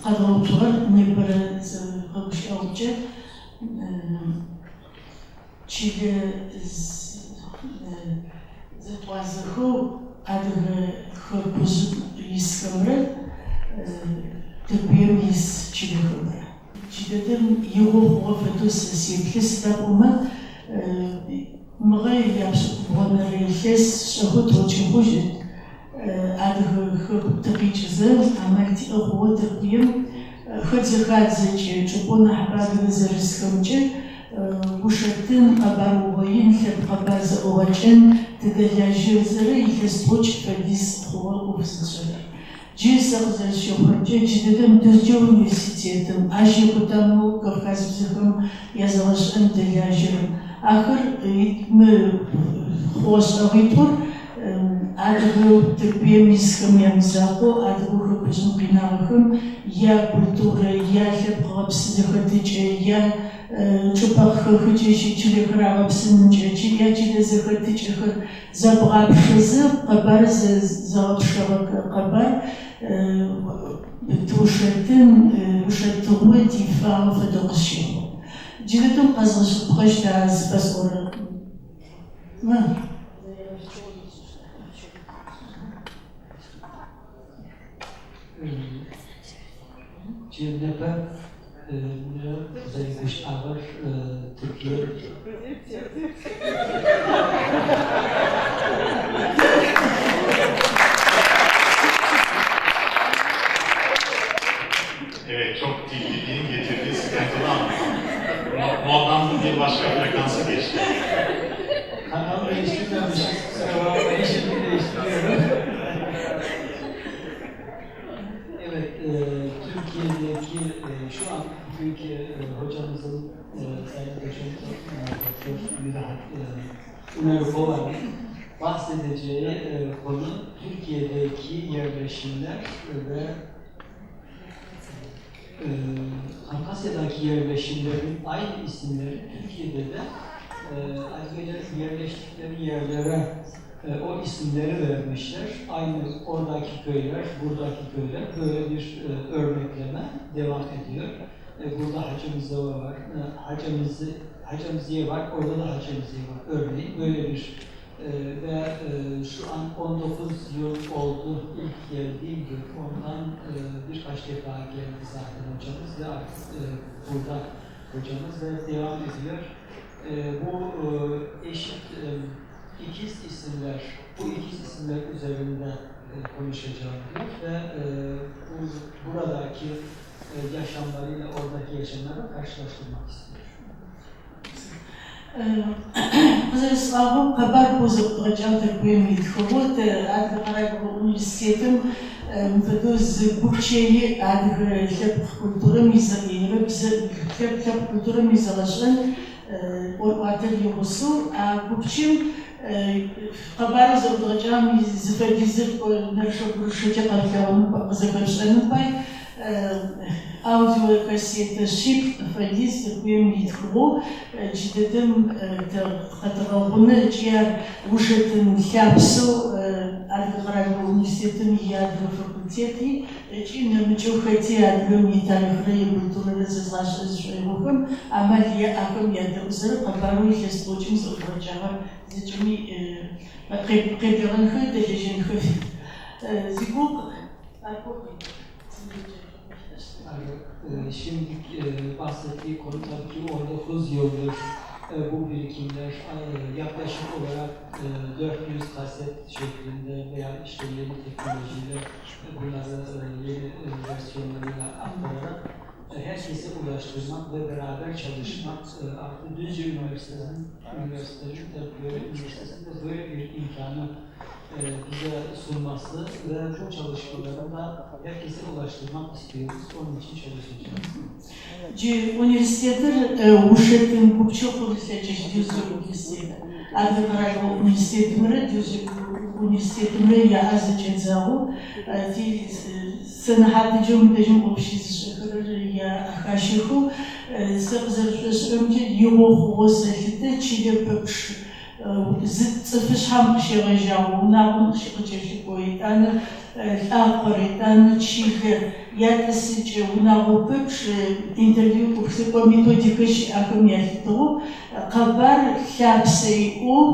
къэдгъэуцугъэр непэрэ зэгъэгущыӏэгъукӏэ чылэ зэтӏуазэхэу Адыгэ хэкужъым исхэмрэ Тыркуем ис чылэхэмрэ. Джыдэдэм игъо хъугъэ фэдэу сэ сеплъы, сыда пӏомэ мыгъэ япшӏыкӏубгъонэрэ илъэс шӏэхэу тӏокӏы хъущт Адыгэ хэку тыкъикӏызэ амал тиӏэ хъугъэ Тыркуем хэдзэ-хадзэкӏэ, чӏыпӏэу нахьыбэ адыгэ зэрысхэмкӏэ ушэтын, къэбар угъоин, лъэпкъ къэбар зэӏугъэкӏэн тыдэлажьэзэрэ илъэс тӏокӏ фэдиз хъугъэ ӏоф зытшӏэрэр. Джы сэ къызэрэсщыхъурэмкӏэ, джыдэдэм Дюздже университетым, ащ икъутамэу кавказ бзэхэм язэгъэшӏэн дэлажьэрэм, ахэр мы хъугъэ-шӏэгъитӏур адыгэу Тыркуем исхэм ямызакъоу, адыгэу хэкужъым къинагъэхэм якультурэ, ялъэпкъ гъэпсы-зэхэтыкӏэ, я чӏыпӏэ къыхэхыкӏэ чылэхэр агъэпсынымкӏэ, ячылэ зэхэтыкӏэхэр зэбгъапшэзэ, къэбар зэгъэпшэгъэ къэбар тыушэтын, ушэтыгъо тифагъэ фэдэу къысщэхъу. Джыдэдэм къэзгъэшъыпкъэщт а зыфэсӏорэр. Джы непэ зэригущыӏагъэр Тыркуер. Evet, çok dilliliğin getirdiği sıkıntılı an. Moddan bir başka frekansa geçti. Kanalı değiştirmemişiz. Kusura bakmayın, şimdi değiştiriyorum. Evet, Türkiye'deki şu an bugünkü hocamızın, Sayın Doçent Doktor Mirahat Ümerova'nın bahsedeceği konu Türkiye'deki yerleşimler ve Kafkasya'daki yerleşimlerin aynı isimleri Türkiye'de de Azeriler yerleştikleri yerlere o isimleri vermişler. Aynı oradaki köyler, buradaki köyler böyle bir örnekleme devam ediyor. Burada Hacemizeva var, Hacemiziye var, orada da Hacemiziye var. Örneğin böyle bir ve şu an 19 yıl oldu ilk geldiğim gün. Ondan birkaç defa geldi zaten hocamız ve artık burada hocamız ve devam ediyor. Bu eşit ikiz isimler, bu ikiz isimler üzerinde konuşacağım diyor ve buradaki yaşamlarıyla oradaki yaşamları karşılaştırmak istiyor. Къызэрэсӏуагъэу, къэбар бэу зэӏудгъэкӏагъ Тыркуем итхыгъэу, тэ Адыгэ къэралыгъо университетым мыфэдэу зы гупчэ иӏ адыгэ лъэпкъ культурэм лъэпкъ культурэм изэгъэшӏэн ӏорӏуатэр игъусэу а гупчэм къэбарэу зэӏудгъэкӏагъэм зыфэдизыр нэрышэ-гурышэкӏэ къэплъэгъуным къызэхэпшӏэным пай аудиокассетэ шъиплӏ фэдиз Тыркуем итхыгъэу джыдэдэм къэтэгъэгъунэ ыкӏи ар ушэтын лъапсэу Адыгэ къэралыгъо университетым иадыгэ факультети ыкӏи нэмыкӏэу хэти адыгэм итарихърэ икультурэрэ зэзгъашӏэ зышӏоигъохэм амал яӏ ахэм ядэӏузэрэ къэбарэу илъэс тӏокӏым зэӏудгъэкӏагъэр зэкӏэми къеблэгъэнхэ, дэлэжьэнхэ фит. Зигугъу Şimdi bahsettiği konu tabii ki 19 yıldır bu birikimler yaklaşık olarak 400 kaset şeklinde veya işte yeni teknolojiyle bunları yeni versiyonlarıyla aktararak herkese ulaştırmak ve beraber çalışmak artı Düzce Üniversitesi'nin de böyle bir imkanı bize sunması ve bu çalışmaları da herkese ulaştırmak istiyoruz. Onun için çalışacağız. Джы университетыр ушэтын гупчэу хъун ылъэкӏыщт Дюздже университет. Адыгэ къэралыгъо университетымрэ Дюздже университетымрэ яӏэ зэкӏэдзагъэу ти сэнэхьатыджэу мыдэжьым ӏоф щызышӏэхэрэр яӏэхащэхэу сэ къызэрышӏошӏырэмкӏэ игъо хъугъэу сэлъытэ чылэ пэпчъ. Зы цӏыфышъхьэм къыщегъэжьагъэу, унагъом къыкӏэлъыкӏоу, етӏанэ лӏакъор, етӏанэ чылэр, ятӏысыкӏэ, унагъо пэпчъ интервью уплъэкӏо методикэ щыӏэхэм ялъытыгъэу, къэбар лъапсэ иӏэу,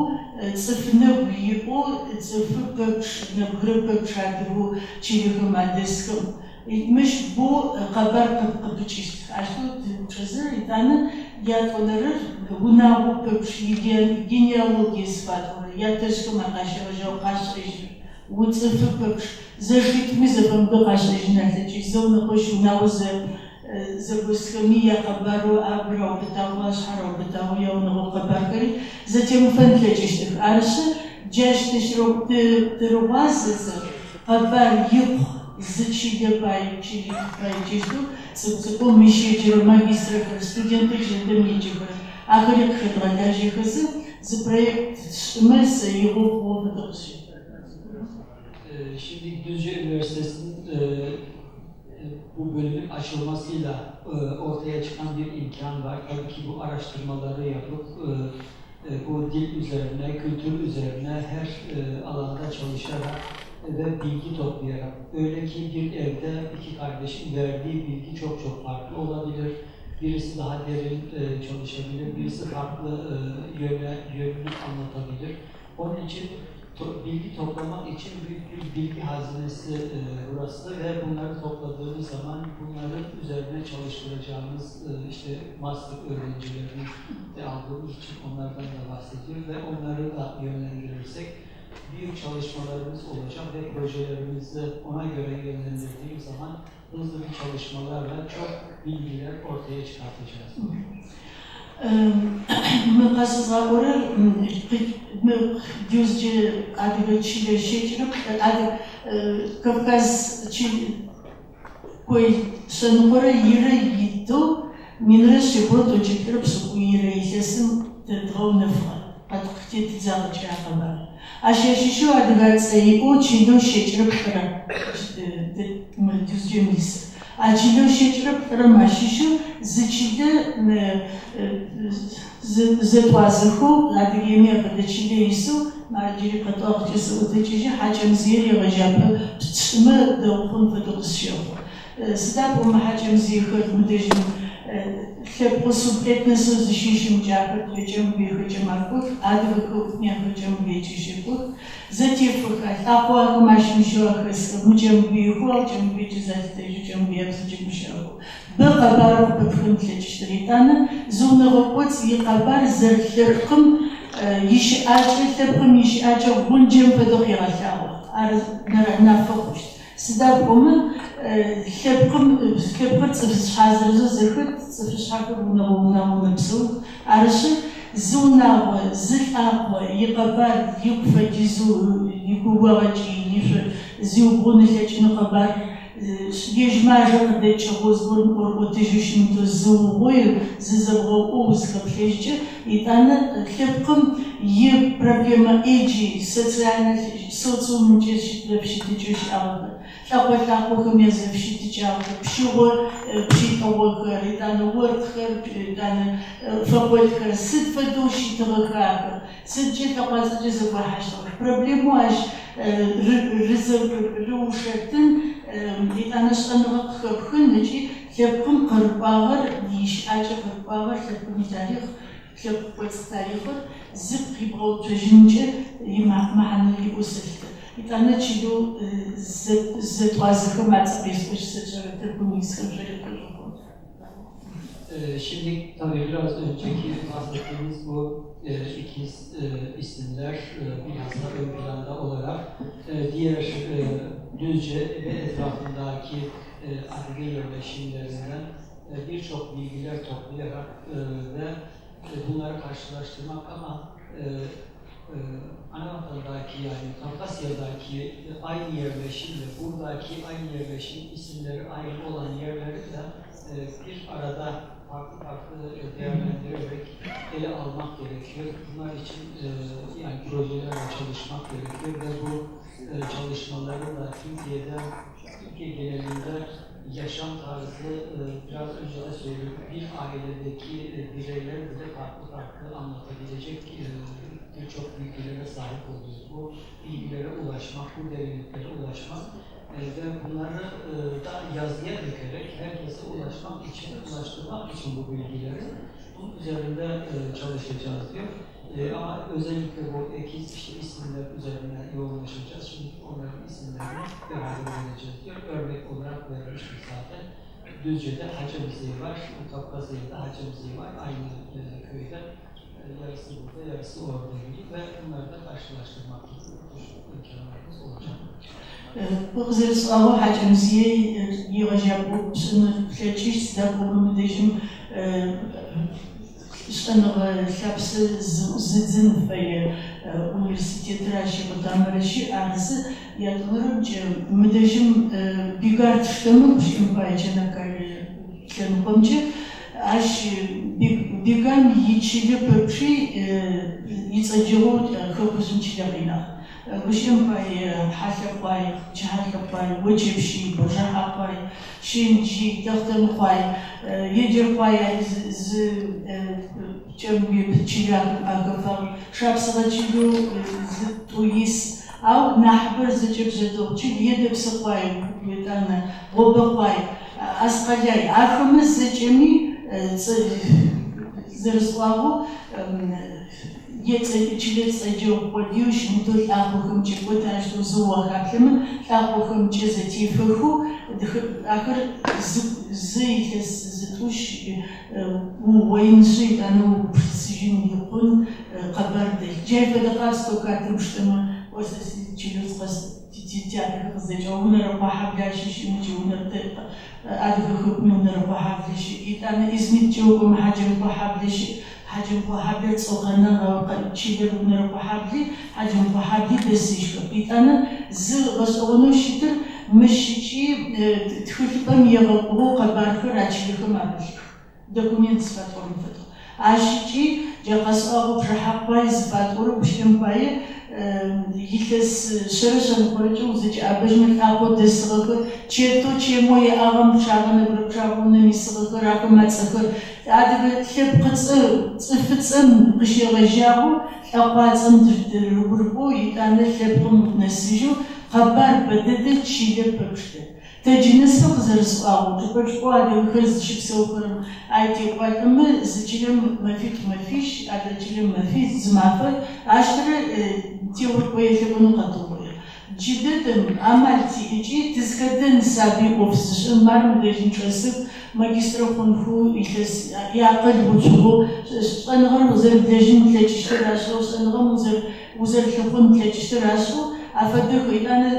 цӏыф нэгу иӏэу, цӏыфы пэпчъ, нэбгырэ пэпчъ адыгэу чылэхэм адэсхэм. Мыщ боу къэбар къыпыкӏыщт. Ащтэу тыупчӏэзэ, етӏанэ ятӏонэрэр унагъо пэпчъ игенеалогие зыфатӏорэр, ятэжъхэм къащегъэжьагъэу къашӏэжьырэр, уцӏыфы пэпчъ, зэшитӏуми зэфэмыдэу къашӏэжьын алъэкӏыщт, зэунэкъощ унагъо зэгосхэми якъэбарэу агу раубытагъэу, ашъхьэ раубытагъэу яунэгъо къэбархэри зэтемыфэн ылъэкӏыщтых. Арышъы, джащ тырыгъуазэзэ, къэбар икъу зы чылэ пае, чылитӏу пае джащтэу цӏыкӏу-цӏыкӏоу мыщ еджэрэ магистрэхэр, студентэу джыдэдэм еджэхэрэр, ахэри къыхэдгъэлажьэхэзэ, зы проект тшӏымэ сэ игъо хъугъэ фэдэу къысщэхъу. Şimdi Düzce Üniversitesi'nin bu bölümün açılmasıyla ortaya çıkan bir imkan var. Tabii ki bu araştırmaları yapıp bu dil üzerine, kültür üzerine her alanda çalışarak ve bilgi toplayarak. Öyle ki bir evde iki kardeşin verdiği bilgi çok çok farklı olabilir. Birisi daha derin çalışabilir, birisi farklı yönünü anlatabilir. Onun için bilgi toplamak için büyük bir bilgi hazinesi burası ve bunları topladığımız zaman bunların üzerine çalıştıracağımız işte master öğrencilerini de aldığımız için onlardan da bahsediyor ve onları da yönlendirirsek büyük çalışmalarımız olacak ve projelerimizi ona göre yönlendirdiğim zaman hızlı bir çalışmalarla çok bilgiler ortaya çıkartacağız. Мы къэсызгъэӏорэр мы Дюзджэ адыгэ чылэ щэкӏырэп, Кавказ кой шъэныкъорэ ирэ итэу 1194 илъэсым дгъэунэфыгъэ къытетыдзагъэкӏэ а къэбар. Ащ ащыщэу адыгэ цӏэ иӏэу чылэу щэкӏырэ плӏырэ мы Дюзджэм исыр. А чылэу щэкӏырэ плӏырэм ащыщэу зы чылэ зэтӏуазэхэу Адыгеими афэдэ чылэ исэу джыри къэтӏуагъ кӏэсыӏотэкӏыжьы Хьакӏэмзыер егъэжьапэ тшӏымэ дэгъу хъун фэдэу къысщэхъу. Сыда пӏомэ Хьакӏэмзыехэр мыдэжьым лъэпкъэу субэтносэу зыщыщымкӏэ ахэр кӏэмгуехэкӏэ макӏох, адыгэхэу кӏэмгуекӏэ щэкӏох, зэтефыха, лӏакъо ахэм ащымыщэу ахэсхэр, мыкӏэмгуехэу, ау кӏэмгуекӏэ залъытэжьэу кӏэмгуябзэкӏэ гущыӏэхэу. Бэ къэбарэу къыпыпхын плъэкӏыщтыр. Етӏанэ зы унэгъо кӏоцӏ икъэбар зэрылъэпкъым ищыӏакӏэ, лъэпкъым ищыӏакӏэ гъунджэм фэдэу къегъэлъагъо. Ар нафэ хъущт. Сыда пӏомэ лъэпкъым лъэпкъыр цӏыф шъхьазырзэу зэхэт, цӏыфышъхьэхэр унэгъо унагъо мэпсэух. Арышъы зы унагъо, зы лӏакъо икъэбар ику фэдизэу игугъэкӏи, ишъо зиубгъун ылъэкӏынэу къэбар ежь мажэ къыдэкӏыгъэу зыгорэм ӏорӏотыжьэу щымытэу зыугъоеу, зызэбгъэуӏоу узхэплъэжькӏэ, етӏанэ лъэпкъым ипроблемэ ӏэджи социальнэ социумымкӏэ зэфыщытыкӏэу щыӏагъэхэр, лӏэкъо-лӏакъохэм язэфыщытыкӏагъэхэр, пщыгъо пщылӏыгъохэр, етӏанэ оркъхэр, етӏанэ фэкъолхэр, сыд фэдэу щытыгъэхэ ахэр, сыдкӏэ лъэкъуацӏэкӏэ зэгуахьэщтыгъэх. Проблемэу ащ рыушэтын, етӏанэ шӏэныгъэ къыхэпхын ыкӏи лъэпкъым къырыкӏуагъэр, ищыӏакӏэ къырыкӏуагъэр, лъэпкъым итарихъ, лъэпкъ кӏоцӏ тарихъыр зыпкъ ибгъэуцожьынкӏэ имэхьанэ иӏэу сэлъытэ. Етӏанэ чылэу зэтӏуазэхэм ацӏэ къесӏощт сэ Тыркум исхэм шъори къыжъугъэхъун. Şimdi tabii biraz önceki bahsettiğimiz bu ikiz isimler bilhassa ön planda olarak diğer Düzce ve etrafındaki Adige yerleşimlerinden birçok bilgiler toplayarak ve bunları karşılaştırmak ama Anavatandaki yani Kafkasya'daki aynı yerleşimle buradaki aynı yerleşim isimleri aynı olan yerleri de bir arada farklı farklı değerlendirerek ele almak gerekiyor. Bunlar için yani projelerle çalışmak gerekiyor ve bu çalışmaları da Türkiye genelinde yaşam tarzı biraz önce de söyledim, bir ailedeki bireyler bile farklı farklı anlatabilecek Birçok bilgilere sahip oluyor. Bu bilgilere ulaşmak, bu derinliklere ulaşmak ve bunları da yazıya dökerek herkese ulaşmak için, ulaştırmak için bu bilgileri bunun üzerinde çalışacağız diyor. Ama özellikle bu ekiz işte isimler üzerine yoğunlaşacağız. Şimdi onların isimlerini beraber vereceğiz diyor. Örnek olarak vermiştik zaten. Düzce'de Hacemziye var, Kafkasya'da Hacemziye var. Aynı köyde yarısı burada, yarısı orada gibi ve bunları da karşılaştırmak gibi imkanlarımız olacak. КъызэрысӀуагъэу Хьакӏэмзые егъэжьапӏэу пшӏын плъэкӏыщт, сыда пӏомэ мыдэжьым шӏэныгъэ лъапсэ зыдзын фэе университетыр ащ икъутамэрэ щыӏ. Ар зы. Ятӏонэрэмкӏэ мыдэжьым Бигард штэмэ гущыӏэм пае Чанаккале лъэныкъомкӏэ ащ Бигам ичылэ пэпчъи ицӏэджэгъоу хэкужъым чылэ къинагъ. Гущыӏэм пае Хьалъэкъуай, Пчыхьалъэкъуай, Очэпщый, Бжыхьэкъуай, Щынджый, Тэхъутэмыкъуай, Еджэркъуай ари зы кӏэмгуе чылэ ахэфагъ. Шапсыгъэ чылэу зы тӏу ис, ау нахьыбэр зэкӏэ бжъэдыгъу чыл, Едэпсыкъуай, етӏанэ Гъобэкъуай, Аскъэлай. Ахэмэ зэкӏэми зэрэсӏуагъэу чылэ цӏэджэгъу къодыеу щымытэу лӏакъохэмкӏэ кӏот арэущтэу зэу уахаплъэмэ, лӏакъохэмкӏэ зэтефэхэу ахэр зы илъэс зытӏущ уугъоинышъы етӏанэ угупшысыжьын икъун къэбар дэлъ. Джай фэдэ къабз Токатым пштэмэ, о сэ сичылэу тятэхэр къыздэкӏыгъэ Унэрэкъо хьаблэ ащыщ ыкӏи Адыгэ хэкуми Унэрэкъо хьаблэ щыӏ. Етӏанэ Измиткӏэ укӏомэ Хьаджэмыкъо хьаблэ щыӏ. Хьаджэмыкъо хьаблэр цӏэу къэнагъ, ау чылэр Унэрэкъо хьабли, Хьаджэмыкъо хьабли дэсыжьхэп. Етӏанэ зы гъэшӏэгъонэу щытыр мыщ ыкӏи тхылъыпӏэм егъэкӏугъэу къэбархэр а чылэхэм арылъых. Документ зыфатӏорэм фэдэу. Ащ ыкӏи джа къэсӏуагъэу Бжыхьэкъуай зыфатӏорэ гущыӏэм пае илъэс шъэрэ шъэныкъорэкӏэ узэкӏэӏэбэжьмэ лӏакъоу дэсыгъэхэр, чэтэу чэмэу яӏагъэм пчъагъэ нэбгырэ пчъагъэу унэм исыгъэхэр, ахэм ацӏэхэр, адыгэ лъэпкъыцӏэ, цӏыфыцӏэм къыщегъэжьагъэу лӏэкъуацӏэм рыгурыкӏоу, етӏанэ лъэпкъым нэсыжьэу къэбар бэдэдэ чылэ пэпчъ дэт. Тэ джы нэсэ къызэрысӏуагъэу, чӏыпӏэ-чӏыпӏэу адыгэхэр зыщыпсэухэрэм ай текӏуалӏэмэ, зы чылэм мэфитӏу-мэфищ, адрэ чылэм мэфий, зы мафэ аштэрэ теурыкӏо-елъэкӏонэу къэтыугъоигъ. Джыдэдэм амал тиӏ ыкӏи тызхэдэн сабый ӏоф зышӏэн, мары мыдэжьым чӏэсых, магистрэ хъунхэу илъэс иакъыл уцугъэу, шӏэныгъэр узэрыблэжьын плъэкӏыщтыр ашӏэу, шӏэныгъэм узэрылъыхъун плъэкӏыщтыр ашӏэу афэдэх. Етӏанэ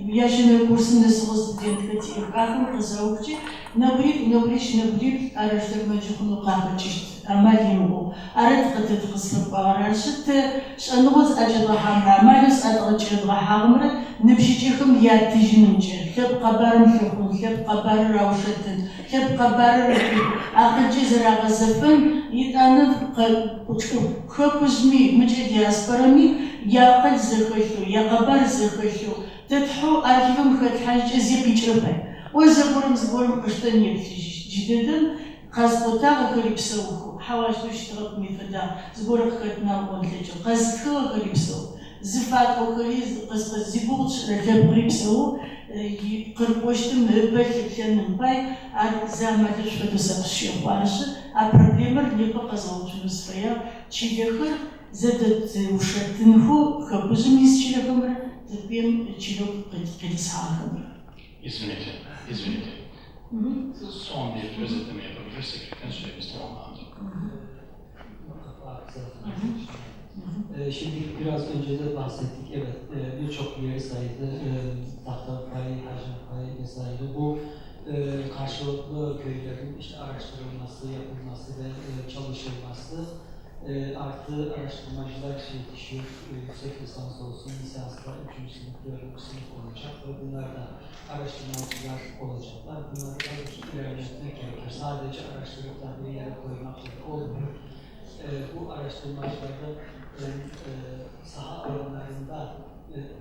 ящэнэрэ курсым нэсыгъэу студентхэр тиӏэх. Ахэм къызаухкӏэ нэбгыритӏу, нэбгырищ, нэбгыриплӏ арэштырмэджы хъунэу къахэкӏыщт, амал имыӏэу. Ары тэ тыкъызфэкӏуагъэр. Арышъы, тэ шӏэныгъэу зыӏэкӏэдгъэхьагъэмрэ амалэу зыӏэкӏэдгъэхьагъэмрэ ныбжьыкӏэхэм яттыжьынымкӏэ, лъэпкъ къэбарым лъыхъун, лъэпкъ къэбарыр аушэтын, лъэпкъ къэбарыр акъылкӏэ зэрагъэзэфэн, етӏанэ хэкужъми, мыкӏэ диаспорэми яакъыл зэхэлъэу, якъэбар зэхэлъэу, тэ тхьэу архивым хэтлъхьажькӏэ зи къикӏырэп. О зэгорэм зыгорэм къыштэн еплъыжьыщт. Джыдэдэм къэзыӏотагъэхэри псэухэу, хьау ащтэу щытыгъэп мыйфэдагъ, зыгорэ къыхэтынагъ ыӏон ылъэкӏыгъ. Къэзытхыгъэхэри псэу, зыфатӏохэри, зигугъу тшӏырэ лъэпкъри псэу, къырыкӏощтым ыпэ лъыплъэным пай ар зы амалышӏу фэдэу сэ къысщэхъу. Арышъы, а проблемэр непэ къэзгъэуцунэу сыфэягъ, чылэхэр зэдэтыушэтынхэу хэкужъым ис чылэхэмрэ Тыркуем чылэу къитӏысхьагъэхэмрэ. Извините, извините. Son bir özetleme yapabilirsek lütfen süremiz tamamlandı. Şimdi biraz önce de bahsettik. Evet, birçok yeri saydı. Tahtakale, Hacınkale vesaire. Bu karşılıklı köylerin işte araştırılması, yapılması ve çalışılması artı araştırmacılar yetişiyor. Yüksek lisans olsun, lisanslar 3. sınıf, 4. sınıf olacak ve bunlar da araştırmacılar olacaklar. Bunları tabii ki ilerletmek gerekir. Sadece araştırıp da bir yere koymakla da olmuyor. Bu araştırmacılarda saha alanlarında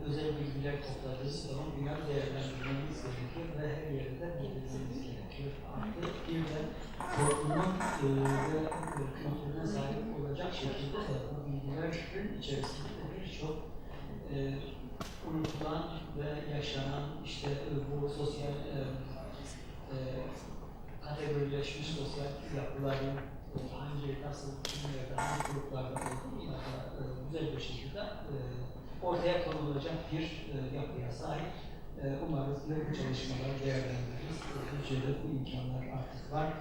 özel bilgiler topladığınız zaman bunları değerlendirmeniz gerekiyor ve her yerde bildirmeniz gerekiyor. Artı bir de toplumun ve kültürüne sahip olacak şekilde de bu bilgilerin içerisinde de birçok unutulan ve yaşanan işte bu sosyal kategorileşmiş sosyal yapıların hangi, nasıl, kimlerde, hangi gruplarda olduğu güzel bir şekilde ortaya konulacak bir yapıya sahip. Umarız bu çalışmaları değerlendiririz. Türkiye'de bu imkanlar artık var.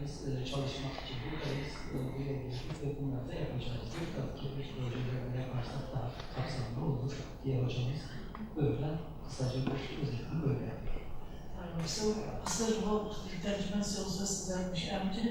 Biz çalışmak için buradayız. Buraya geldik ve bunları da yapacağız. Bir tabii ki bir projeleri yaparsak daha kapsamlı olur diye hocamız böyle kısaca bir özetini böyle yapıyor. Kısa tercüme olsa sizlermiş amca.